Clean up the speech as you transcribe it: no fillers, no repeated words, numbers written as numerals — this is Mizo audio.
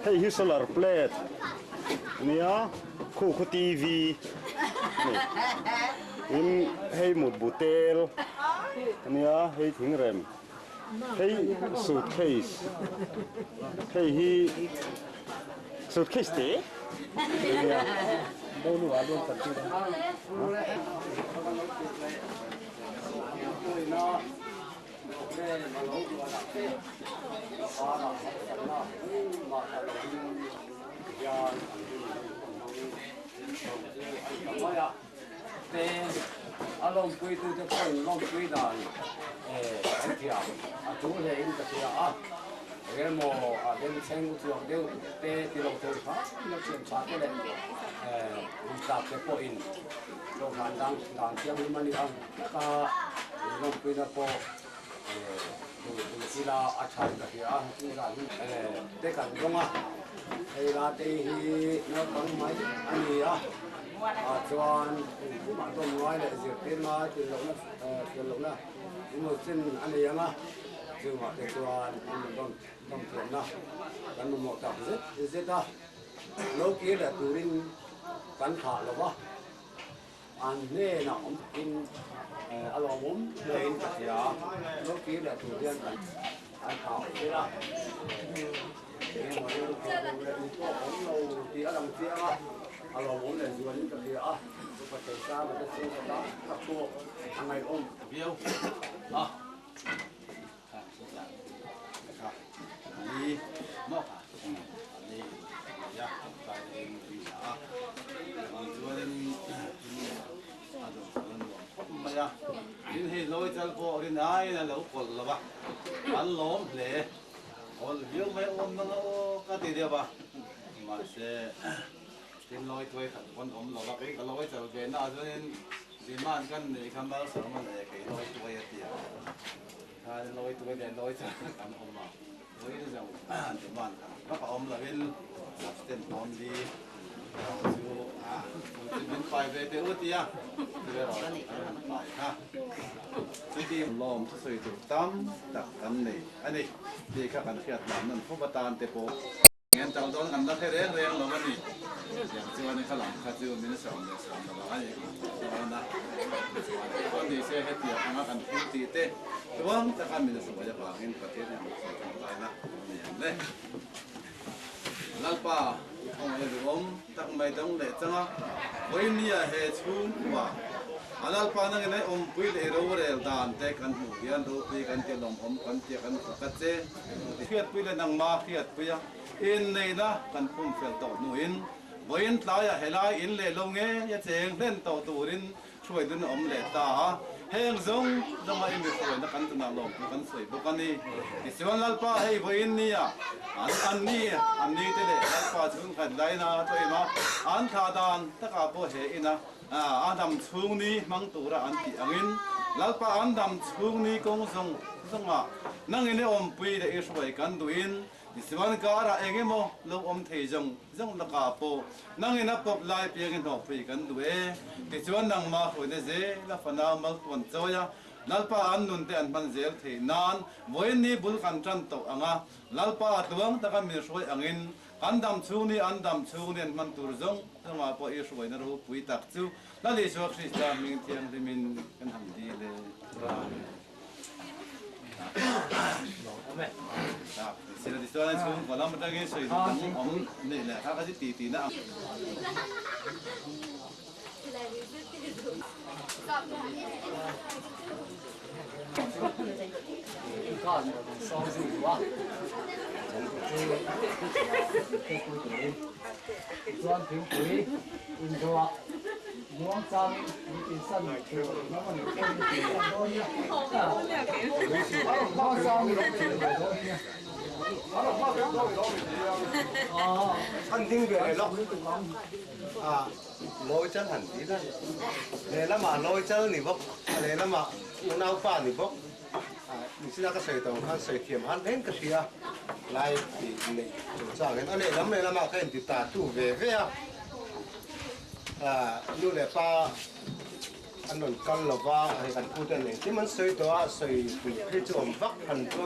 Hei hi solar plate nia khu khu TV in hei mutbu tel ania hei thingrem hei suitcase hei hi suitcase te ania. Te a lawmpuitute pawn lawmpui dan an thiam a tul hle in ka hria a, engemaw a bengchheng chhuak deuh te ti lo thei kha la thiam tha te leh intlak te pawhin hlawhhlan dan dan thianghlim a ni ang taka lawmpuina pawh duh duh ila a tha in ka hria a, chungzah hi te kan dawng a, hei la te hi naupang mai a ni a. Ah chuan engkimah dawm ngai leh zirtir ngai tlin lohna tlin lohna emaw chin a nei ang a, chungah te chuan an rawn dawm dawm thiamna kan mamawh tak zet zet a, lo kir leh turin kan thlah lo va, an hnenah awm in a lawmawm hlein ka hria, lo kir leh tur hian kan an thlah vel a, engemaw rilru thawh tur leh mi pawh awm lo tih a lang chiang a. A lawmawm leh zualin ka hria a, upa Theisanga te chhungkaw tam tak pawh a ngaihawm viau a. Kha kha ni maw kha ni ya kai in ni a ni chuanin a do chuan nuam khawp mai a tin hei lawi chal pawh rin aiin a lo kawlh lo va an lawm hle kawlh viau mai awm nang a aw ka ti deuh a mahse Tin lawi tuai khat pawn awm lo va, kei ka lawi chal ve na ah chuanin demand kan neih kha malsawm a nei kei lawi tuai a ti a, khan lawi tuai leh lawi chal kan awm a, vawiin zawng demand khat vak a awm lovin substance pawn li chu chu min pai ve teh u tia chu erawh kan han pai kha chuti lawm thusawi tur tam tak kan nei a ni tih kha kan hriat lam nawn fo atan te pawh. Ngen tal dawn kan la hre reng reng lo a ni. Tiang chuan kha lam kha chu min sawm leh sawm lo a ni dawn a. Chuan pawh ni se hetiang anga kan thil tih te tluang taka min sawi avangin Pathian hian min sawi tangkaina a ni ang le. Lalpa khawngaih duhawm tak mai dang leh changa vawinia he chhungkua a Lalpa nangin ei awmpui leh i rorel dan te kan hmuh hian ropui kan ti lawmawm kan tia kan fak a che. Hriatpui leh nangma hriatpuia inneihna kan phum fel tawh hnuin vawiin tlaiah helai in leh lo ngei a cheng hlen tawh turin hruai dun a awm leh ta a, heng zawng zawnga i mi hruaina kan tunah lawmtu kan sawi bawk a ni. Tichuan Lalpa hei vawiin nia an an ni an ni te leh Lalpa chhungkhat laina tawim a, an thlah dan takah pawh he ina A dam chhung ni hmang tura an tih angin Lalpa an dam chhung ni kawng zawng zawngah nangin i awmpui leh i hruai kan duhin Isuan karah eng emaw lo awm thei zawng zawng lakah pawh nangin a pawp lai piangin hlawhpui kan duh e. Tichuan nangmah hruaina zel a fanau maltuan chawi a, Lalpa an nun te an hman zel theih nan vawiin ni bul kan tan tawh ang a, Lalpa a tluang taka min hruai angin Kan dam chhung ni an dam chhung ni an hman tur zawng zawngah pawh i hruaina ropui tak chu Lal Isua Krista hming thianghlimin kan han dil e. Sila tichuan chhungkaw lam atangin sawi duh kan awm neih leh kha ka chi ti tihna ang. Chuan thingpui inzawh muangchangin min insan tur lam a nih pawhin a ti dawn nia. Muangchangin min ti dawn nia. An ding ve leh lawk a, lawi chal han ti dan. Lehlamah lawi chal ni bawk, a lehlamah unaupa ni bawk. Nichina ka sawi tawh ang khan sawi thiam han reng ka hria lai tih neih chung chang hian a lehlam lehlamah ka inti ta tu ve ve a. Nu leh pa an rawn kal lo va, hei kan pute an engkim an sawi tawh a, sawi pui phei chu awm vak han chu.